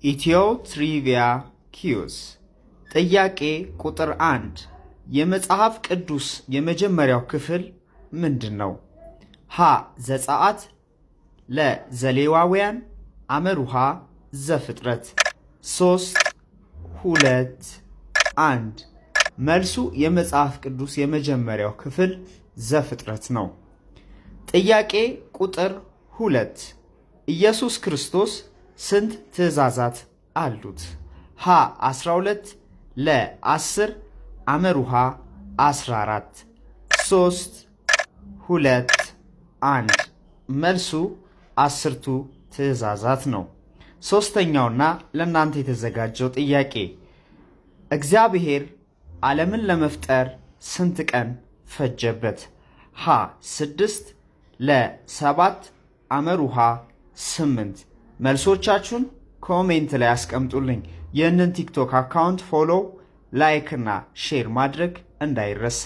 Ethio Trivia Quiz። ጥያቄ ቁጥር 1፣ የመጽሐፍ ቅዱስ የመጀመሪያው ክፍል ምንድን ነው? ሀ ዘጸአት፣ ለ ዘሌዋውያን፣ ሐመሩ ሐ ዘፍጥረት። 3፣ 2፣ 1። መልሱ የመጽሐፍ ቅዱስ የመጀመሪያው ክፍል ዘፍጥረት ነው። ጥያቄ ቁጥር 2፣ ኢየሱስ ክርስቶስ ስንት ትእዛዛት አሉት? ሀ 12፣ ለ 10፣ ሐመሩ ሐ 14። 3፣ 2፣ 1። መልሱ አስርቱ ትእዛዛት ነው። ሶስተኛውና ለእናንተ የተዘጋጀው ጥያቄ፣ እግዚአብሔር ዓለምን ለመፍጠር ስንት ቀን ፈጀበት? ሀ 6፣ ለ 7፣ ሐመሩ ሐ 8። መልሶቻችሁን comment ላይ አስቀምጡልኝ። ይህንን TikTok account follow፣ like እና share ማድረግ እንዳይረሳ።